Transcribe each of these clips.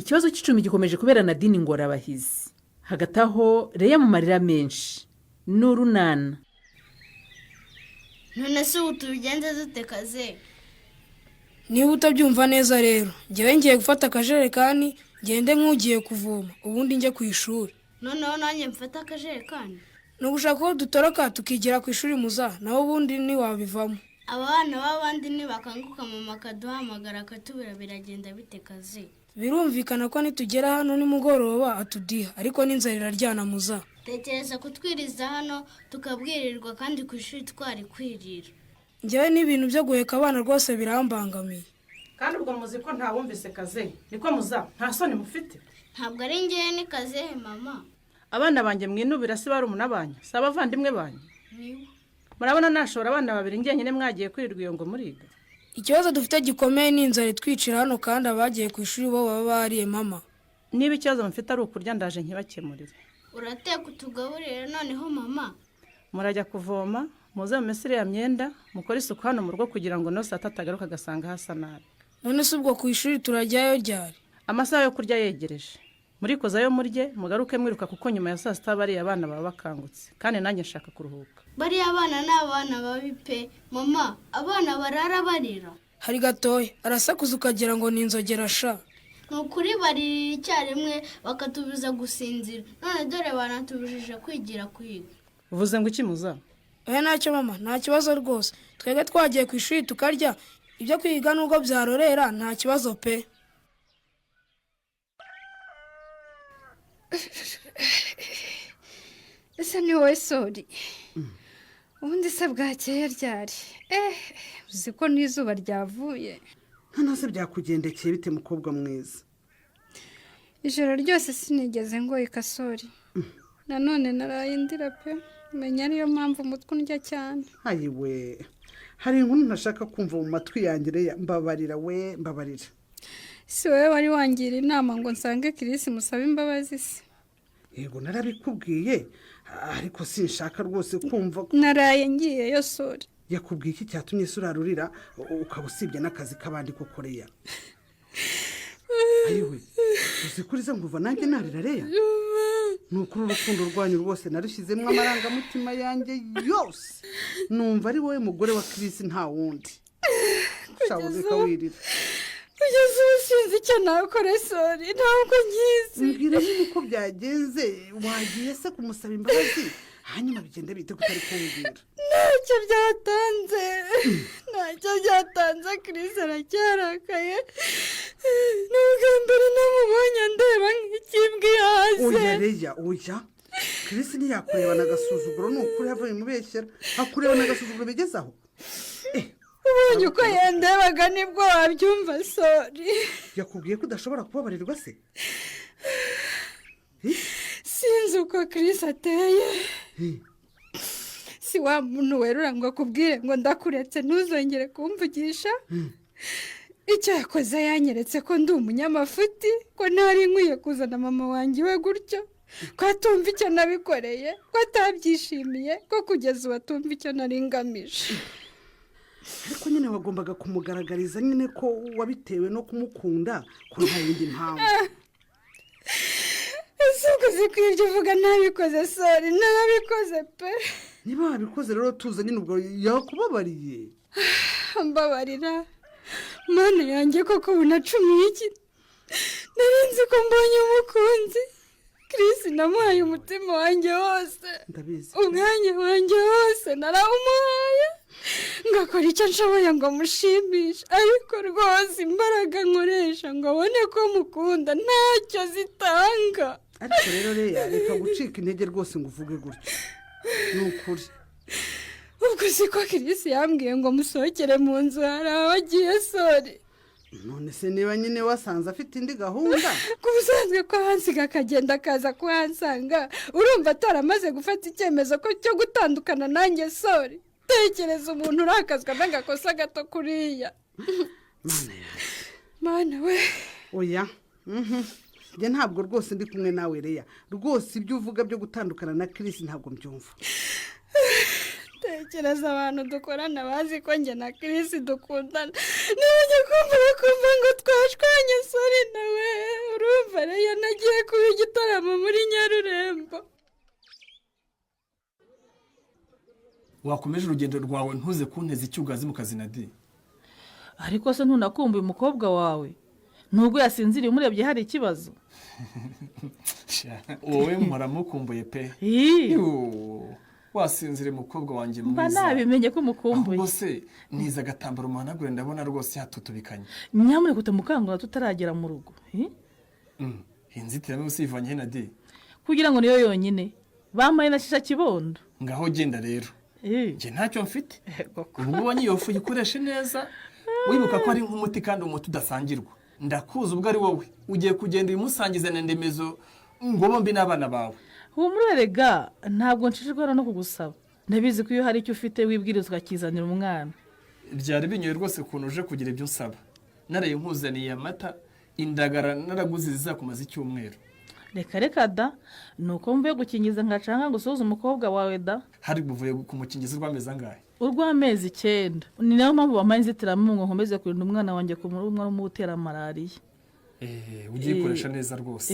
Ikibazo cy'icumbi gikomeje kubera Nadine ingorabahizi. Hagati aho, Leya mu marira menshi ni urunana. None se ubu tubigenze dute, kaze? Niba utabyumva neza rero, ngewe ngiye gufata akajerekani ngende nk'ugiye kuvoma, ubundi njye ku ishuri. Noneho nanjye mfate akajerekani? Ni ugushaka ko dutoroka tukigira ku ishuri muza, naho ubundi ntiwabivamo. Aba bana b'abandi nibakanguka, mama akaduhamagara akatubura, biragenda bite, kaze? Birumvikana ko nitugera hano nimugoroba atudiha, ariko n'inzara iraryana muza. Tekereza kutwiriza hano tukabwirirwa kandi ku ishuri twari kwirira. Ngewe n'ibintu byo guheka abana rwose birambangamiye. Kandi ubwo muzi ko ntawumvise kaze? Niko muza, nta soni mufite? Ntabwo ari ngewe, ni kazehe mama. Abana banjye mwinubira si barumuna banyu, si abavandimwe banyu? Niwe. Murabona nashobora abana babiri njyenyine mwagiye kwirirwa iyo ngo muriga? Ikibazo dufite gikomeye ni inzara itwicira hano, kandi abagiye ku ishuri bo baba bariye mama. Niba ikibazo mufite ari ukurya, ndaje nkibakemurire. Urateka utugaburire noneho mama? Murajya kuvoma, muze mumese iriya myenda, mukore isuku hano mu rugo kugira ngo no saa tatu atagaruka agasanga hasa nabi. None se ubwo ku ishuri turajyayo ryari? Amasaha yo kurya yegereje. Murikozayo murye, mugaruke mwiruka, kuko nyuma ya saa sita bariya abana baba bakangutse, kandi nanjye nshaka kuruhuka. Bariya bana ni abana babi pe mama, abana barara barira. Hari gatoya arasakuza ukagira ngo ni inzogera sha. Ni ukuri, baririra icyarimwe bakatubuza gusinzira, none dore banatubujije kwigira kwiga. Uvuze ngo iki muza? Oya, ntacyo mama, nta kibazo rwose. Twebwe twagiye ku ishuri tukarya, ibyo kwiga nubwo byarorera nta kibazo pe. Ese ni wowe sori? Ubundi se bwakeye ryari? Uzi ko n'izuba ryavuye? Noneho se byakugendekeye bite, mukobwa mwiza? Ijoro ryose sinigeze ngoyika sori, nanone naraye ndira pe, menya ariyo mpamvu umutwe undya cyane. Ayiwe, hari inkuru ntashaka kumva mu matwi yanjye Leya, mbabarira we, mbabarira. Si wowe wari wangira inama ngo nsange Kirisi musabe imbabazi se? Yego, narabikubwiye, ariko sinshaka rwose kumva. Naraye ngiyeyo sori. Yakubwiye iki cyatumye se urarurira, ukaba usibye n'akazi k'abandi koko Leya? Ayiwe, uzi ko uriza nkuva nanjye narira Leya? Ni ukuri, urukundo rwanyu rwose narushyizemo amarangamutima yanjye yose, numva ari wowe mugore wa Kirisi nta wundi. Reka wirira. Kugeza ubu sinzi icyo nakora sori, ntabwo nkizi. Mbwira nyine uko byagenze. Wagiye se kumusaba imbabazi, hanyuma bigenda bite, kutari kumbwira? Ntacyo byatanze, ntacyo byatanze. Kirisi aracyarakaye, ni ubwa mbere namubonye ndeba nk'ikimbwa hasi. Oya Leya, oya, Kirisi ntiyakurebana agasuzuguro, ni ukuri yavuye mubeshyera, akurebana agasuzuguro bigeze aho? Ubonye uko yandebaga nibwo wabyumva sori. Yakubwiye ko udashobora kubabarirwa se? Sinzi uko Kirisi ateye, si wa muntu werura ngo akubwire ngo ndakuretse ntuzongere kumvugisha. Icyo yakoze yanyeretse ko ndi umunyamafuti, ko ntari nkwiye kuzana mama wanjye iwe gutyo, ko atumva icyo nabikoreye, ko atabyishimiye, ko kugeza ubu atumva icyo nari ngamije. Ariko nyine wagombaga kumugaragariza nyine ko wabitewe no kumukunda, ko nta yindi mpamvu. Ese ubwo uzi ko ibyo uvuga ntabikoze sori? Ntabikoze pe. Niba wabikoze rero, tuza nyine, ubwo yakubabariye. Mbabarira Mana yanjye, koko ubu nacumiye iki? Nari nzi ko mbonye umukunzi. Kirisi namuhaye umutima wanjye wose. Ndabizi. Umwanya wanjye wose narawumuhaye, ngakora icyo nshoboye ngo mushimishe, ariko rwose imbaraga nkoresha ngo abone ko mukunda ntacyo zitanga. Ariko rero Leya, reka gucika intege rwose ngo uvuge gutyo, ni ukuri. Ubwo si ko Kirisi yambwiye ngo musohokere mu nzu, hari aho agiye sori? None se niba nyine wasanze afite indi gahunda? Ku busanzwe ko ahansiga akagenda akaza kuhansanga, urumva ataramaze gufata icyemezo ko cyo gutandukana nanjye sori? Tekereza umuntu urakazwa n'agakosa gato kuriya. Mana we! Oya, njye ntabwo rwose ndi kumwe nawe Leya, rwose ibyo uvuga byo gutandukana na Kirisi ntabwo mbyumva. Tekereza abantu dukorana bazi ko njye na Chris dukundana, nibajya kumva bakumva ngo twashwanye. Sori nawe urumva rero nagiye kuba igitaramo muri Nyarurembo. Wakomeje urugendo rwawe, ntuze kunteza icyugazi mu kazi, Nadi. Ariko se ntunakumbuye umukobwa wawe? Nubwo yasinziriye, umurebye hari ikibazo? Wowe mpora mukumbuye pe. Wasinzire mukobwa wanjye Mba mwiza. nabimenye ko umukumbuye. Ahubwo se niza agatambaro muhanagure, ndabona rwose yatutubikanye. Nyamuneka utamukangura tutaragera mu rugo. Inzitiramibu usivanye he, Nadi? Kugira ngo niyo yonyine bampaye na shisha kibondo. Ngaho genda rero, njye ntacyo mfite. Ubwo ubonye iyo fu uyikoreshe neza, wibuka ko ari nk'umuti kandi umuti udasangirwa. Ndakuzi, ubwo ari wowe ugiye kugenda uyimusangiza na Ndemezo ngo bombi n'abana bawe. Humura rega, ntabwo nshishikara no kugusaba. Ndabizi ko iyo hari icyo ufite wibwiriza ukakizanira umwana. Byari binyoye rwose ukuntu uje kugira ibyo unsaba. Naraye nkuzaniye amata, indagara naraguze zizakumaza icyumweru. Reka reka da, ni uko mvuye gukingiza nkacanga ngo usuhuze umukobwa wawe da. Hari buvuye kumukingiza urw'amezi angahe? Urw'amezi 9. Ni nayo mpamvu bampaye inzitiramibu ngo nkomeze kurinda umwana wanjye ku murumwa n'umutera malariya. Ugiye ikoresha neza rwose.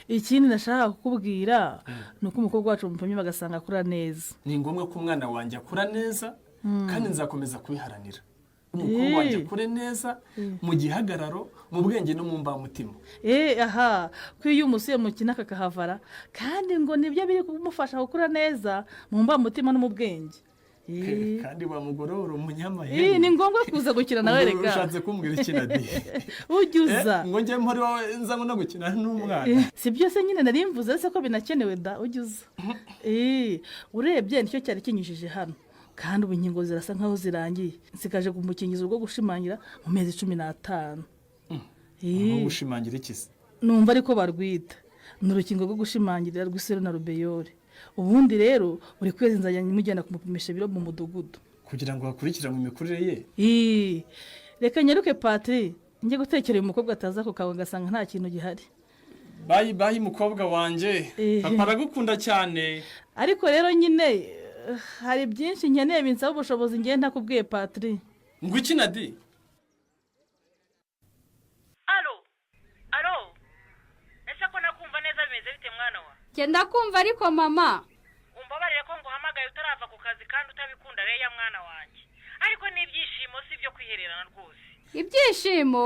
Ikindi nashaka kukubwira ni uko umukobwa wacu mupimye bagasanga akura neza. Ni ngombwa ko umwana wanjye akura neza, kandi nzakomeza kubiharanira. Umukobwa wanjye akure neza mu gihagararo, mu bwenge no mu mbamutima. Aha ko iyo umusuye mukina kakahavara, kandi ngo nibyo biri kumufasha gukura neza mu mbamutima no mu bwenge. Kandi wamugorora umunyamahirwe. Ni ngombwa kuza gukina nawe reka. Ushatse kumbwira iki, Nadi? Ujya uza. Ngo njye mpori wawe nza no gukina n'umwana? Si byose nyine nari mvuze se ko binakenewe da, ujya uza. Urebye nicyo cyari kinyujije hano, kandi ubu inkingo zirasa nkaho zirangiye. Nsigaje kumukingiza urwo gushimangira mu mezi 15. Urwo gushimangira iki se? Numva ariko barwita ni urukingo rwo gushimangira rw'iseru na rubeyore. Ubundi rero buri kwezi nzajya mujyana kumupimisha ibiro mu mudugudu kugira ngo hakurikiranwe imikurire ye. Reka nyaruke Patri, njye gutekera uyu mukobwa ataza ku kawe agasanga nta kintu gihari. Bayi bayi mukobwa wanjye, papa aragukunda cyane. Ariko rero nyine hari byinshi nkeneye binsaba ubushobozi ngiye ntakubwiye Patri. Ngo iki, Nadi? Alo alo, ese ko nakumva neza, bimeze bite mwana wa? Genda kumva ariko mama. Umbabarire ko nguhamagaye utarava ku kazi kandi utabikunda Reya mwana wanjye, ariko n'ibyishimo si ibyo kwihererana rwose. Ibyishimo?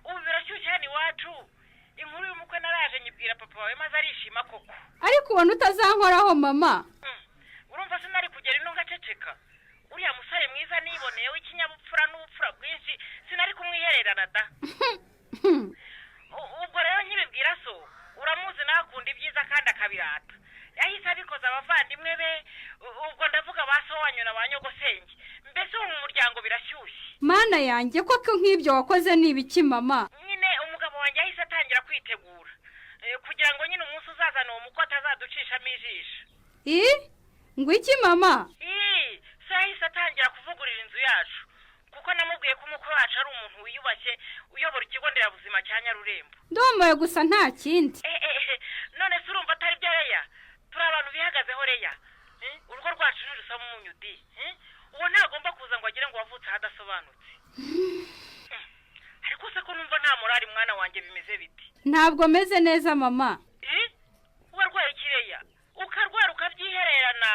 Ubu birashyushye hano iwacu. Inkuru y'umukwe naraje nyibwira papa wawe maze arishima koko. Ariko ubona utazankoraho mama. Urumva sinari kugera ino ngaceceka. Uriya musore mwiza niboneye w'ikinyabupfura n'ubupfura bwinshi, sinari kumwihererana da. Ubwo rero nkibibwira so, uramuzi nawe akunda ibyiza kandi akabirata. Yahise abikoza abavandimwe be, ubwo ndavuga ba so wanyu na ba nyogosenge. Mbese uwo mu muryango birashyushye. Mana yanjye, koko nk'ibyo wakoze ni ibiki mama? Nyine umugabo wanjye yahise atangira kwitegura kugira ngo nyine umunsi uzazana uwo mukwe atazaducishamo ijisho. Ngo iki mama? So yahise atangira kuvugurura inzu yacu, kuko namubwiye ko umukwe wacu ari umuntu wiyubashye uyobora ikigo nderabuzima cya Nyarurembo. Ndomoye gusa nta kindi. None se urumva atari byo Reya? Turi abantu bihagazeho Reya. Urugo rwacu ntirusaba umunyu di. Uwo ntagomba kuza ngo agire ngo wavutse ahadasobanutse. Ariko se ko numva nta morali mwana wanjye, bimeze biti? Ntabwo meze neza mama. Warwaye iki Reya? Ukarwara ukabyihererana.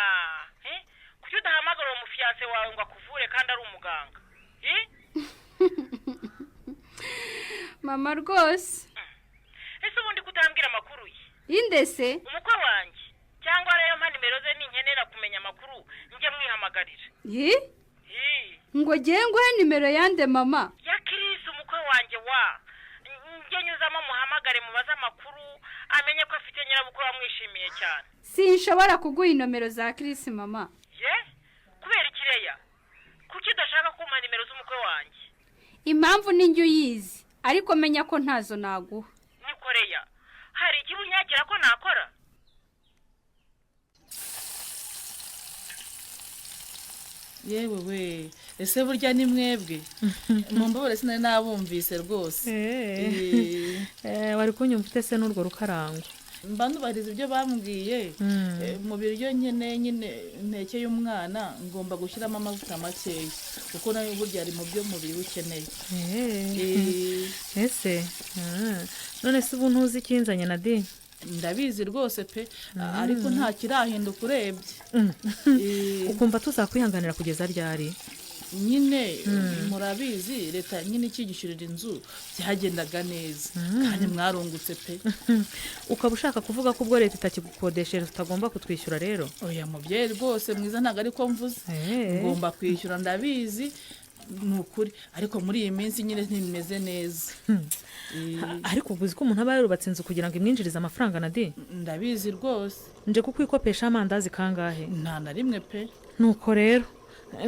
Kuki udahamagara uwo mufiyanse wawe ngo akuvure kandi ari umuganga? Mama rwose. Ese ubundi kutambwira amakuru ye? Indese? Umukwe wanjye. Cyangwa rero mpa nimero ze ninkenera kumenya amakuru njye mwihamagarira. Ngo ngiye nguhe nimero yande mama? Ya Chris umukwe wanjye wa. Njye nyuzamo muhamagare mubaze amakuru, amenye ko afite nyirabukwe wamwishimiye cyane. Sinshobora kuguha inomero za Chris mama. Ye? Kubera iki Reya? Kuki udashaka kumpa nimero z'umukwe wanjye? Impamvu ni njye uyizi, ariko menya ko ntazo naguha. Niko Reya, hari ikibunyakira ko nakora? Yewe we, ese burya ni mwebwe? Mumbabare sinari nabumvise rwose. Wari kunyumva ute se n'urwo rukarango? Mba nubahiriza ibyo bambwiye. Mu biryo nkeneye nyine inteke y'umwana ngomba gushyiramo amavuta makeya, kuko nayo burya ari mu byo umubiri we ukeneye. Ese none se ubu ntuzi ikinzanye na di? Ndabizi rwose pe, ariko nta kirahinduka urebye. Ukumva tuzakwihanganira kugeza ryari? Nyine murabizi, leta nyine ikigishyurira inzu byagendaga neza, kandi mwarungutse pe. Ukaba ushaka kuvuga ko ubwo leta itakigukodeshereza utagomba kutwishyura rero? Oya mubyeyi rwose mwiza, ntabwo ariko mvuze. Ngomba kwishyura ndabizi, ni ukuri, ariko muri iyi minsi nyine ntimeze neza. Ariko ubwo uzi ko umuntu aba yarubatse inzu kugira ngo imwinjirize amafaranga na di? Ndabizi rwose. Nje kukwikopesha amandazi kangahe? Nta na rimwe pe. Nuko rero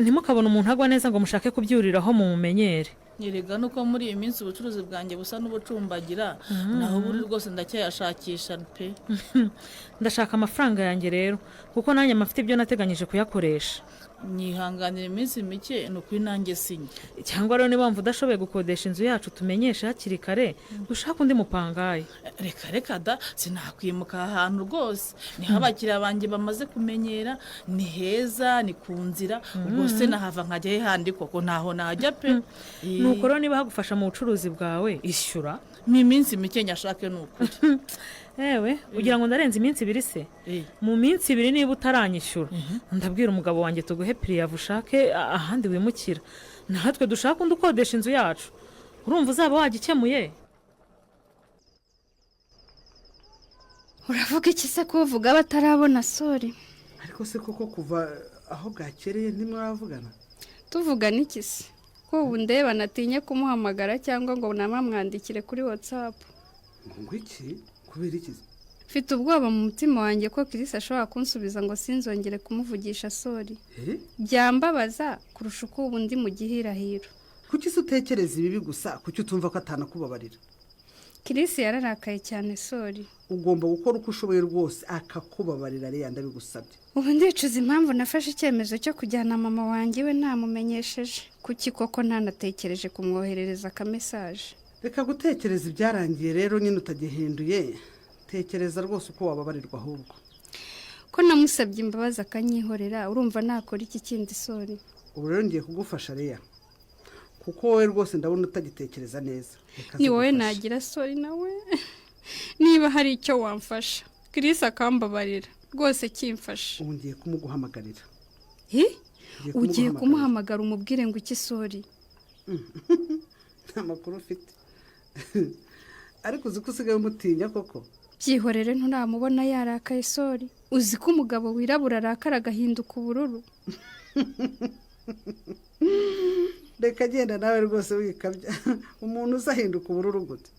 ntimukabone umuntu agwa neza ngo mushake kubyuriraho mumumenyere. Nyerega nuko muri iyi minsi ubucuruzi bwanjye busa n'ubucumbagira, naho ubundi rwose ndacyayashakisha pe. Ndashaka amafaranga yanjye rero, kuko nanjye mfite ibyo nateganyije kuyakoresha. Nyihanganira iminsi mike, ni ukuri nanjye sinye. Cyangwa rero niba wumva udashoboye gukodesha inzu yacu, tumenyeshe hakiri kare dushake undi mupangayi. Reka reka da, sinakwimuka aha hantu rwose, niho abakiriya banjye bamaze kumenyera, ni heza, ni ku nzira. Ubwo se nahava nkajya he handi koko? Ntaho najya pe. Nuko rero niba hagufasha mu bucuruzi bwawe, ishyura. Ni iminsi mike nyashake, ni ukuri. Ewe, ugira ngo ndarenze iminsi 2 se? Mu minsi 2 niba utaranyishyura, ndabwira umugabo wanjye tuguhe préavis, ushake ahandi wimukira, natwe dushake undi ukodesha inzu yacu. Urumva uzaba wagikemuye? Uravuga iki se kuvuga batarabona sori? Ariko se koko kuva aho bwakereye ntimuravugana? Tuvugana iki se ko ubu ndeba natinye kumuhamagara cyangwa ngo namamwandikire kuri WhatsApp? Ngo iki? Kubera iki? Mfite ubwoba mu mutima wanjye ko Chris ashobora kunsubiza ngo sinzongere kumuvugisha sori. Byambabaza kurusha uko ubu ndi mu gihirahiro. Kuki se utekereza ibibi gusa? Kuki utumva ko atanakubabarira? Chris yararakaye cyane sori. Ugomba gukora uko ushoboye rwose akakubabarira Leya, ndabigusabye. Ubu ndicuza impamvu nafashe icyemezo cyo kujyana mama wanjye we ntamumenyesheje. Kuki koko ntanatekereje kumwoherereza akamesaje? Reka gutekereza ibyarangiye rero nyine utagihinduye, tekereza rwose uko wababarirwa ahubwo. Ko namusabye imbabazi akanyihorera, urumva nakora iki kindi sori? Ubu rero ngiye kugufasha Leya, kuko wowe rwose ndabona utagitekereza neza. Reka Ni wowe nzigufashe. nagira sori nawe, niba hari icyo wamfasha Chris akambabarira rwose kimfasha. Ubu ngiye kumuguhamagarira. Hi? Ngiye Ugiye kumuguhamagarira. kumuhamagara umubwire ngo iki sori? Nta makuru ufite, ariko uzi ko usigaye umutinya koko? Byihorere, nturamubona yarakaye sori. Uzi ko umugabo wirabura arakara agahinduka ubururu? Reka genda nawe rwose wikabya, umuntu uzahinduka ubururu gute?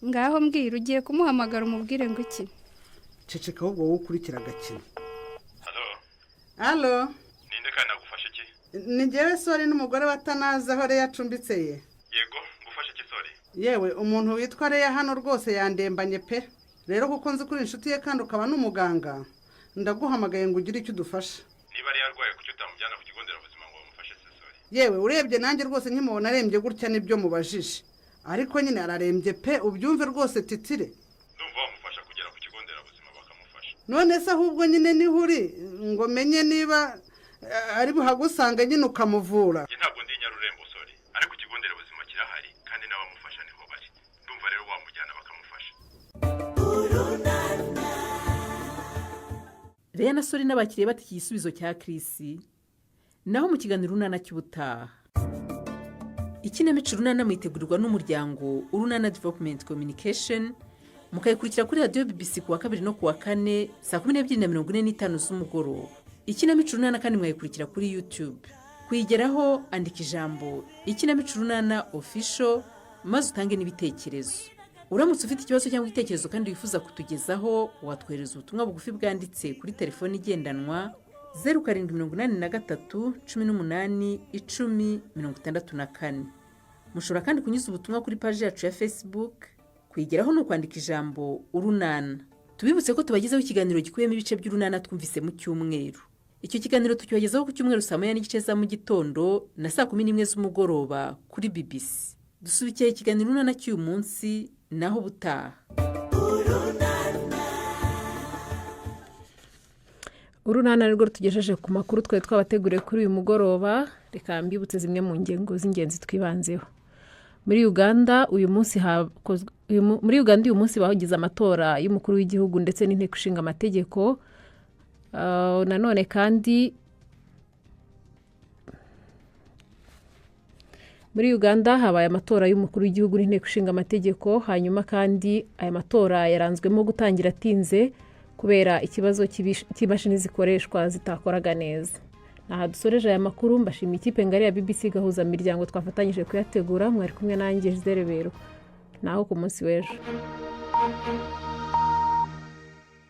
Ngaho mbwira, ugiye kumuhamagara umubwire ngo iki? Ceceka ahubwo wowe ukurikira agakino. Halo? Ninde kandi nagufasha iki? Ni njyewe sori n'umugore wa Tanazi aho Leya acumbitse ye. Yego, ngufashe iki sori? Yewe, umuntu witwa Leya hano rwose yandembanye pe. Rero kuko nzi ko uri inshuti ye kandi ukaba n'umuganga, ndaguhamagaye ngo ugire icyo udufasha. Niba ari arwaye, kuki utamujyana ku kigo nderabuzima ngo bamufashe se sori? Yewe, urebye nanjye rwose nkimubona arembye gutya nibyo mubajije, ariko nyine ararembye pe, ubyumve rwose titire. Ndumva bamufasha kugera ku kigo nderabuzima bakamufasha. None se ahubwo nyine niho uri ngo menye niba ari buhagusange nyine ukamuvura? Njye ntabwo ndi i Nyarurembo sori, ariko ikigo nderabuzima kirahari kandi n'abamufasha niho bari. Ndumva rero wamujyana bakamufasha. Leya na Sori n'abakiriya bati iki gisubizo cya Chris, naho mu kiganiro Urunana cy'ubutaha. Ikinamico Urunana mwitegurirwa n'umuryango Urunana Development Communication, mukayikurikira kuri radiyo BBC ku wa kabiri no ku wa kane saa 12:45 z'umugoroba. Ikinamico Urunana kandi mwayikurikira kuri YouTube. Kuyigeraho, andika ijambo "Ikinamico Urunana Official" maze utange n'ibitekerezo. Uramutse ufite ikibazo cyangwa igitekerezo kandi wifuza kutugezaho, watwohereza ubutumwa bugufi bwanditse kuri telefoni igendanwa 0783 18 10 64. Mushobora kandi kunyuza ubutumwa kuri paji yacu ya Facebook. Kuyigeraho ni ukwandika ijambo "Urunana". Tubibutse ko tubagezaho ikiganiro gikubiyemo ibice by'Urunana twumvise mu cyumweru. Icyo kiganiro tukibagezaho ku cyumweru saa 1:30 za mu gitondo na saa 11 z'umugoroba kuri BBC. Dusubikiye ikiganiro Urunana cy'uyu munsi, naho ubutaha. Urunana nirwo rutugejeje ku makuru twari twabateguriye kuri uyu mugoroba. Reka mbibutse zimwe mu ngingo z'ingenzi twibanzeho. Muri Uganda uyu munsi hakozwe muri Uganda uyu munsi bagize amatora y'umukuru w'igihugu ndetse n'inteko ishinga amategeko. Nanone kandi muri Uganda habaye amatora y'umukuru w'igihugu n'inteko ishinga amategeko. Hanyuma kandi aya matora yaranzwemo gutangira atinze kubera ikibazo cy'imashini zikoreshwa zitakoraga neza. Aha dusoreje aya makuru, mbashimiye ikipe ngari ya BBC Gahuza Miryango twafatanyije kuyategura. Mwari kumwe nanjye Gisele Bero, naho ku munsi w'ejo.